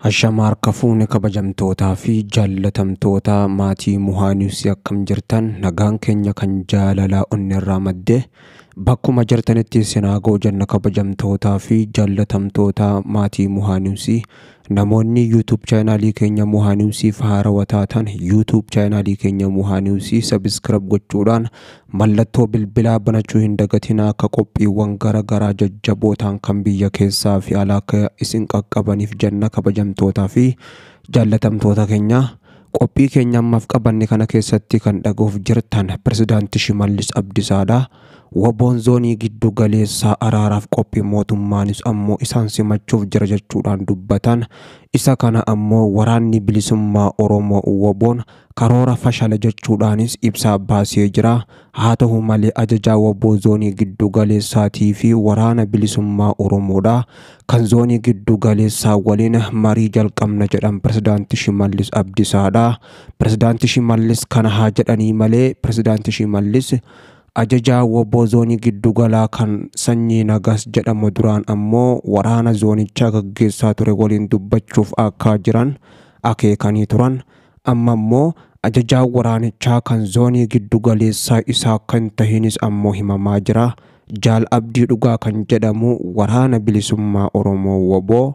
Ashamaa harka fuune kabajamtootaa fi jaallatamtoota maatii Muhaanius akkam jirtan, nagaan keenya kan jaalalaa onneerraa madde bakkuma jirtanitti isin haa ga'u jenna. Kabajamtootaa fi jaallatamtoota maatii Muhaanius, namoonni YouTube chaanaalii keenya Muhaaniusiif haarawaa taatan YouTube chaanaalii keenya Muhaanius subscribe gochuudhaan mallattoo bilbilaa banachuu hin dagatinaa, akka qophiiwwan gara garaa jajjabootaan kan biyya keessaa fi alaa akka isin qaqqabaniif jenna. Kabajamtootaa fi jaallatamtoota keenya, qophii keenya ammaaf qabanne kana keessatti kan dhaga'uuf jirtan Pirezidaantii Shimallis Abdiisaadha. Waboon zoonii giddu galeessaa araaraaf qophii, mootummaanis ammoo isaan simachuuf jira jechuudhaan dubbatan. Isa kana ammoo waraanni bilisummaa Oromoo Waboon karoora fashala jechuudhaanis ibsaa baasee jira. Haa ta'u malee ajajaa Waboo zoonii giddu galeessaatii fi waraana bilisummaa Oromoodha kan zoonii giddu galeessaa waliin marii jalqabna jedhan Pirezidaantii Shimallis Abdiisaadha. Pirezidaantii Shimallis kana haa jedhanii malee, Pirezidaantii Shimallis ajajaa Waboo zoonii giddugalaa kan Sanyii Nagas jedhamu duraan ammoo waraana zoonichaa gaggeessaa ture waliin dubbachuuf akka jiran akeekanii turan. Amma immoo ajajaa waraanichaa kan zoonii giddugaleessaa isaa kan tahinis ammoo himamaa jira. Jaal Abdii Dhugaa kan jedhamu waraana bilisummaa Oromoo Waboo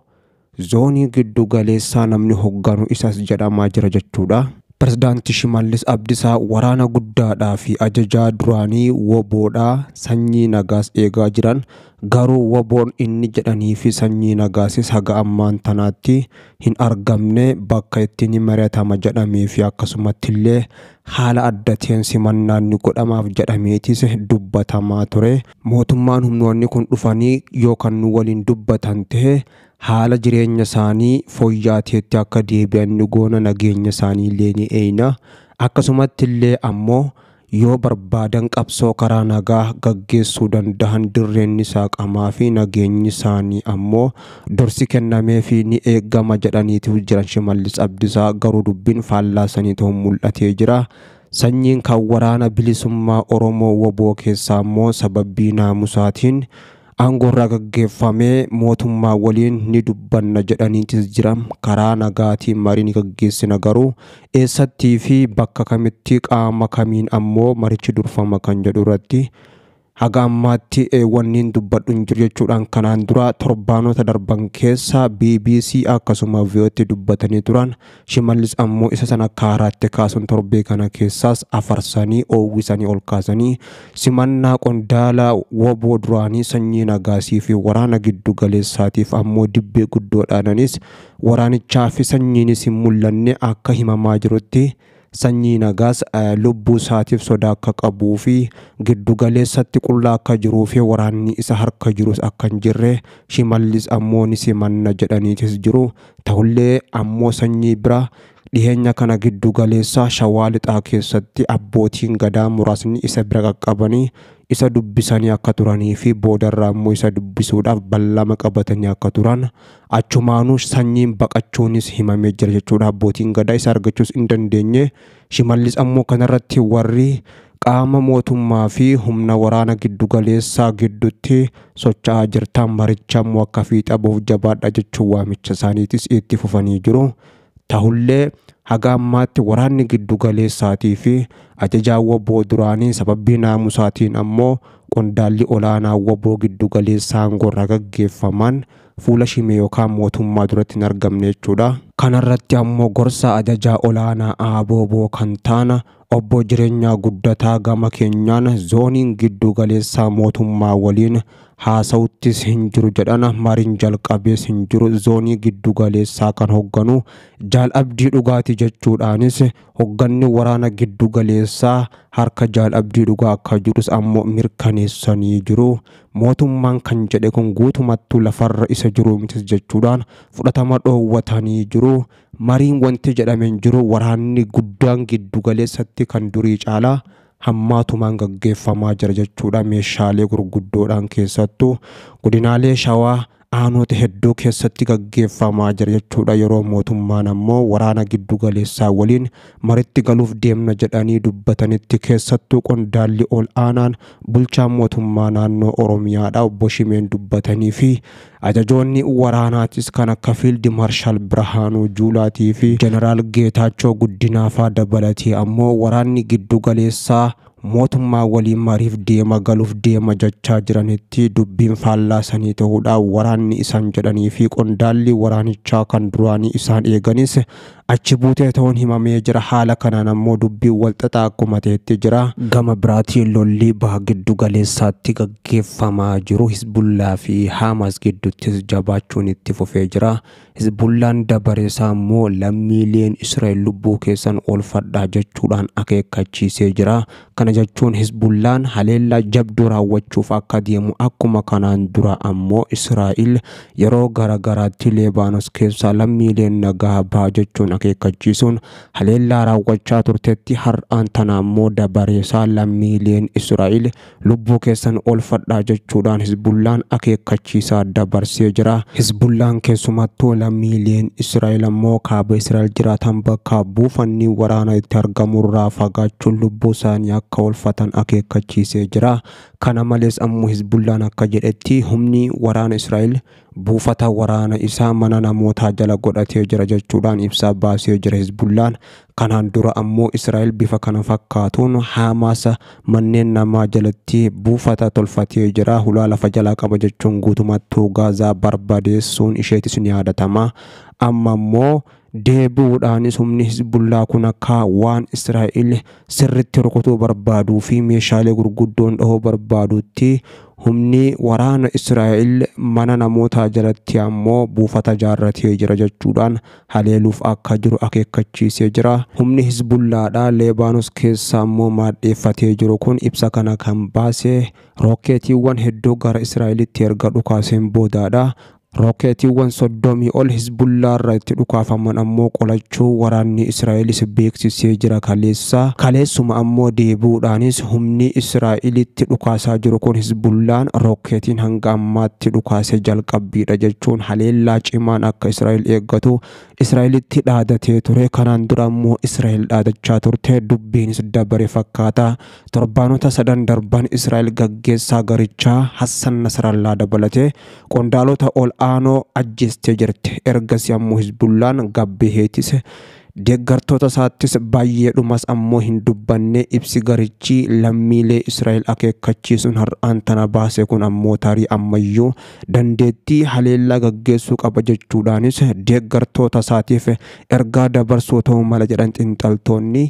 zoonii giddugaleessaa namni hogganu isas jedhamaa jira jechuudha. Pirezidaantii Shimallis Abdiisaa waraana guddaadhaa fi ajajaa duraanii Waboodhaa Sanyii Nagaas eegaa jiran, garuu Waboon inni jedhanii fi Sanyii Nagaasis haga ammaan tanaatti hin argamne bakka itti ni mari'atama jedhamee fi akkasumatti illee haala adda ta'een simannaan ni godhamaaf jedhameetis dubbatamaa ture. Mootummaan humnoonni kun dhufanii yoo kan nu waliin dubbatan ta'e haala jireenya isaanii fooyya'ateetti akka deebi'an ni goona, nageenya isaanii illee ni eeyna. Akkasumatti illee ammoo yoo barbaadan qabsoo karaa nagaa gaggeessuu danda'an dirreen ni saaqamaa fi nageenyi isaanii ammoo dursi kennamee fi ni eegama jedhaniitu jiran Shimallis Abdiisaa, garuu dubbiin faallaa sanii ta'uun mul'atee jira. Sanyiin kan waraana bilisummaa Oromoo Waboo keessaa immoo sababii naamusaatiin aangoorraa gaggeeffamee mootummaa waliin ni dubbanna jedhaniitis jira. Karaa nagaatiin marii ni gaggeessina, garuu eessattii fi bakka kamitti qaama kamiin ammoo marichi durfama kan jedhu irratti haga ammaatti wanni dubbadhu hin jiru jechuudhaan kanaan dura torbaanota darban keessa BBC akkasuma VOAtti dubbatanii turan. Shimallis ammoo isa sana kaaraatti kaasuun torbee kana keessaas afarsanii oowwisanii ol kaasanii simannaa qondaala Waboo duraanii Sanyii Nagaasii fi waraana giddu galeessaatiif ammoo dibbee guddoodhaanis waraanichaa fi sanyiinis hin mul'anne. Akka himamaa jirutti Sanyii Nagaas lubbuu isaatiif sodaa akka qabuu fi giddu galeessatti qullaa akka jiruu fi waraanni isa harka jirus akka hin jirre, Shimallis ammoo ni simanna jedhaniitis jiru. Ta'ullee ammoo Sanyii bira dhiheenya kana giddu galeessaa Shawaa Lixaa keessatti abbootiin gadaa muraasni isa bira qaqqabanii isa dubbisanii akka turanii fi boodarraa immoo isa dubbisuudhaaf ballama qabatanii akka turan, achumaanuu sanyiin baqachuunis himamee jira jechuudha. Abbootiin gadaa isa argachuus hin dandeenye. Shimallis ammoo kanarratti warri qaama mootummaa fi humna waraana giddu galeessaa gidduutti socho'aa jirtan maricha ammoo akka fiixa bahuuf jabaadha jechuun waamicha isaaniitis itti fufanii jiru. Ta'ullee haga ammaatti waraanni giddu galeessaatii fi ajajaa Waboo duraanii sababii naamusaatiin ammoo qondaalli olaanaa Waboo giddu galeessaa aangoorraa gaggeeffaman fuula shimee yookaan mootummaa duratti hin argamne jechuudha. Kanarratti ammoo gorsa ajajaa olaanaa ABO kan taana obbo Jireenyaa Guddataa gama keenyaan zooniin giddu galeessaa mootummaa waliin haasa'uttis hin jiru jedhan, mariin jalqabees hin jiru, zoonii giddu galeessaa kan hogganu Jaal Abdii Dhugaatii jechuudhaanis hogganni waraana giddu galeessaa harka Jaal Abdii Dhugaa akka jirus ammoo mirkaneessanii jiru. Mootummaan kan jedhe kun guutumattuu lafarra isa jiru mitis jechuudhaan fudhatama dhoowwatanii jiru. Mariin wanti jedhame hin jiru, waraanni guddaan giddu galeessatti kan durii caalaa hammaatumaan gaggeeffamaa jira jechuudha. Meeshaalee gurguddoodhaan keessattuu godinaalee Shawaa aanota hedduu keessatti gaggeeffamaa jira jechuudha. Yeroo mootummaan ammoo waraana giddu galeessaa waliin maritti galuuf deemna jedhanii dubbatanitti, keessattuu qondaalli ol aanaan bulchaa mootummaa naannoo Oromiyaadha obbo Shimeen dubbatanii fi ajajoonni waraanaatis kan akka Fiild Maarshaal Birhaanuu Juulaatii fi Jeneraal Geetaachoo Guddinaafaa dabalatee ammoo waraanni giddu galeessaa mootummaa waliin mariif deema galuuf deema jechaa jiranitti dubbiin faallaa sanii ta'uudhaan waraanni isaan jedhanii fi qondaalli waraanichaa kan duraanii isaan eeganis achi buutee ta'uun himamee jira. Haala kanaan ammoo dubbiin walxaxaa akkuma ta'etti jira. Gama biraatiin lolli baha giddu galeessaatti gaggeeffamaa jiru Hizbullaa fi Haamaas gidduuttis jabaachuun itti fufee jira. Hizbullaan dabareesaa immoo lammiileen Israa'el lubbuu keessan oolfadhaa jechuudhaan akeekkachiisee jira. Kana jechuun Hizbullaan haleellaa jabduu raawwachuuf akka deemu, akkuma kanaan dura ammoo Israa'el yeroo garagaraatti Leebaanos keessaa lammiileen nagaa baha jechuun akeekkachiisuun haleellaa raawwachaa turtetti, har'aan tana ammoo dabareesaa lammiileen Israa'el lubbuu keessan oolfadhaa jechuudhaan Hizbullaan akeekkachiisaa dabarsee jira. Hizbullaan keessumattuu lammiileen Israa'el ammoo kaaba Israa'el jiraatan bakka buufanni waraanaa itti argamurraa fagaachuun lubbuu isaanii akka oolfatan akeekkachiisee jira. Kana malees ammoo Hizbullaan akka jedhetti humni waraana Israa'el buufata waraana isaa mana namootaa jala godhatee jira jechuudhaan ibsaa baasee jira Hizbullaan. Kanaan dura ammoo Israa'el bifa kana fakkaatuun Haamaas manneen namaa jalatti buufata tolfatee jira, hulaa lafa jalaa qaba jechuun guutumattuu Gaazaa barbadeessuun isheetis ni yaadatama. Amma immoo deebi'uudhaanis humni Hizbullaa kun akka waan Israa'el sirritti rukutuu barbaaduu fi meeshaalee gurguddoon dhahuu barbaadutti humni waraana Israa'el mana namootaa jalatti ammoo buufata jaarratee jira jechuudhaan haleeluuf akka jiru akeekkachiisee jira. Humni Hizbullaadha Leebaanos keessa ammoo maadheeffatee jiru kun ibsa kana kan baase rookeetiiwwan hedduu gara Israa'elitti erga dhukaaseen boodaadha. Rookeetiiwwan 30 ol Hizbullaa irraa itti dhukaafaman ammoo qolachuu waraanni Israa'elis beeksisee jira kaleessa. Kaleessuma ammoo deebi'uudhaanis humni Israa'elitti dhukaasaa jiru kun Hizbullaan rookeetiin hanga ammaatti dhukaasee jalqabbiidha jechuun haleellaa cimaan akka Israa'el eeggatu Israa'elitti dhaadatee ture. Kanaan dura ammoo Israa'el dhaadachaa turte, dubbiinis dabare fakkaata. Torbaanota sadan darban Israa'el gaggeessaa garichaa Hassan Nasrallaa dabalatee qondaalota ol aanoo ajjeestee jirti. Ergasii ammoo Hizbullaan gabbiheetis deeggartoota isaattis baay'eedhumas ammoo hin dubbanne. Ibsi garichi lammiilee Israa'el akeekkachiisuun har'aan tana baase kun ammoo tarii ammayyuu dandeettii haleellaa gaggeessuu qaba jechuudhaanis deeggartoota isaatiif ergaa dabarsuu ta'uu mala jedhan xiinxaltoonni.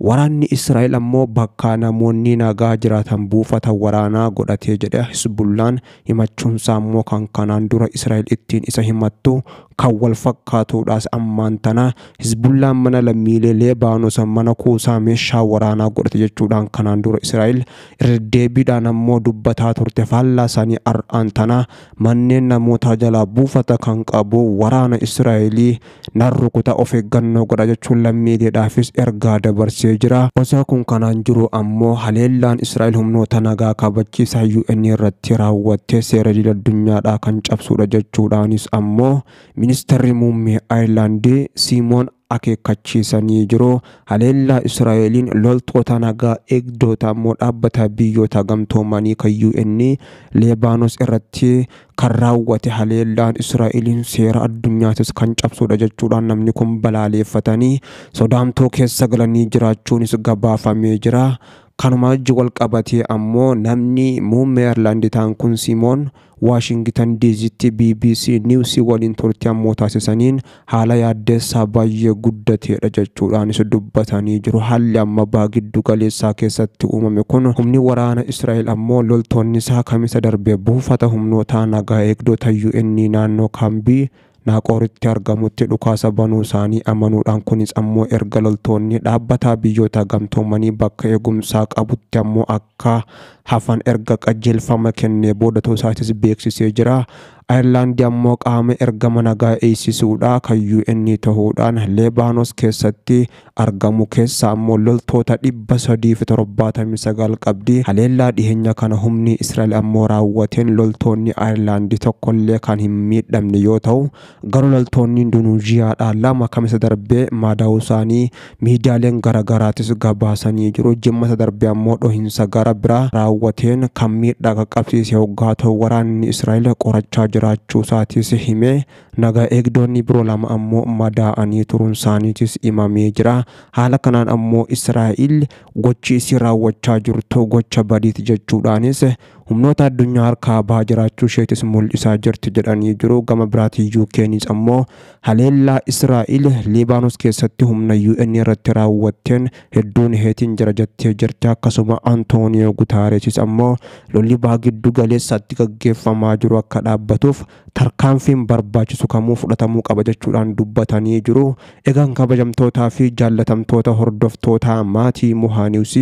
Waraanni Israa'el ammoo bakka namoonni nagaa jiraatan buufata waraanaa godhatee jedhe Hizbullaan himachuunsaa ammoo kan kanaan dura Israa'el ittiin isa himattu kan wal fakkaatuudhaas. Ammaan tana Hizbullaan mana lammiilee Leebaanos mana kuusaa meeshaa waraanaa godhate jechuudhaan kanaan dura Israa'el irra deebiidhaan ammoo dubbataa turte. Faallaa isaanii har'aan tana manneen namootaa jalaa buufata kan qabu waraana Israa'elii nan rukuta, of eeggannoo godha jechuun lammiileedhaafis ergaa dabarsee jira. Osoo kun kanaan jiru ammoo haleellaan Israa'el humnoota nagaa kabachiisaa UN irratti raawwattee seera idil addunyaadhaa kan cabsudha jechuudhaanis ammoo ministeerri muummee Ayirlaandii Siimoon akeekkachiisanii jiru. Haleellaa Israa'eliin loltoota nagaa eegdota ammoo dhaabbata biyyoota gamtoomanii kan UN Leebaanos irratti kan raawwate haleellaan Israa'eliin seera addunyaatis kan cabsudha jechuudhaan namni kun balaaleeffatanii sodaamtoo keessa galanii jiraachuunis gabaafamee jira. Kanuma wajji wal qabatee ammoo namni muummee Ayirlaandii ta'an kun Simoon Waashingitan DCtti BBC News waliin turtii ammoo taasisaniin haala yaaddeessaa baay'ee guddateedha jechuudhaanis dubbatanii jiru. Haalli amma baha giddu galeessaa keessatti uumame kun humni waraana Israa'el ammoo loltoonni isaa kamisa darbee buufata humnoota nagaa eegdota UN naannoo kaambii Naaqooritti argamutti dhukaasa banuu isaanii amanuudhaan, kunis ammoo erga loltoonni dhaabbata biyyoota gamtoomanii bakka eegumsaa qabutti ammoo akka hafan erga qajeelfama kennee booda ta'uu isaatis beeksisee jira. Ayirlaandi ammoo qaama ergama nagaa eegsisuudha kan UN ta'uudhaan Leebaanos keessatti argamu keessa ammoo loltoota 379 qabdi. Haleellaa dhiheenya kana humni Israa'el ammoo raawwateen loltoonni Ayirlaandi tokkollee kan hin miidhamne yoo ta'u, garuu loltoonni Indunuuziyaadhaa 2 kamisa darbee madaa'uu isaanii miidiyaaleen garaagaraatis gabaasanii jiru. Jimmata darbee ammoo dhohinsa gara biraa raawwateen kan miidhaa qaqqabsiise hoggaa ta'u, waraanni Israa'el qorachaa jiraachuu isaatis himee, nagaa eegdonni biroo 2 ammoo madaa'anii turuun isaaniitis himamee jira. Haala kanaan ammoo Israa'el gochi isii raawwachaa jirtu gocha badiiti jechuudhaanis humnoota addunyaa harkaa bahaa jiraachuu isheetis mul'isaa jirti jedhanii jiru. Gama biraatiin UKnis ammoo haleellaa Israa'el Liibaanos keessatti humna UN irratti raawwatteen hedduun heetiin jira jettee jirti. Akkasuma Antooniyoo Gutaareesis ammoo lolli baha giddu galeessaatti gaggeeffamaa jiru akka dhaabbatuuf tarkaanfiin barbaachisu kamuu fudhatamuu qaba jechuudhaan dubbatanii jiru. Egaan kabajamtootaa fi jaallatamtoota hordoftoota maatii Muhaa Niwus,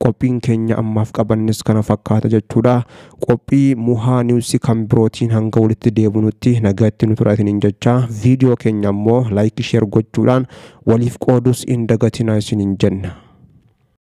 qophiin keenya ammaaf qabannis kana fakkaata jechuudha. Qophii Muhaa Niwus kan birootiin hanga walitti deebinutti nagaatti nu tura isiniin jecha, viidiyoo keenya ammoo laayikii, sheer gochuudhaan waliif qoodus hin dagatinaa isiniin jenna.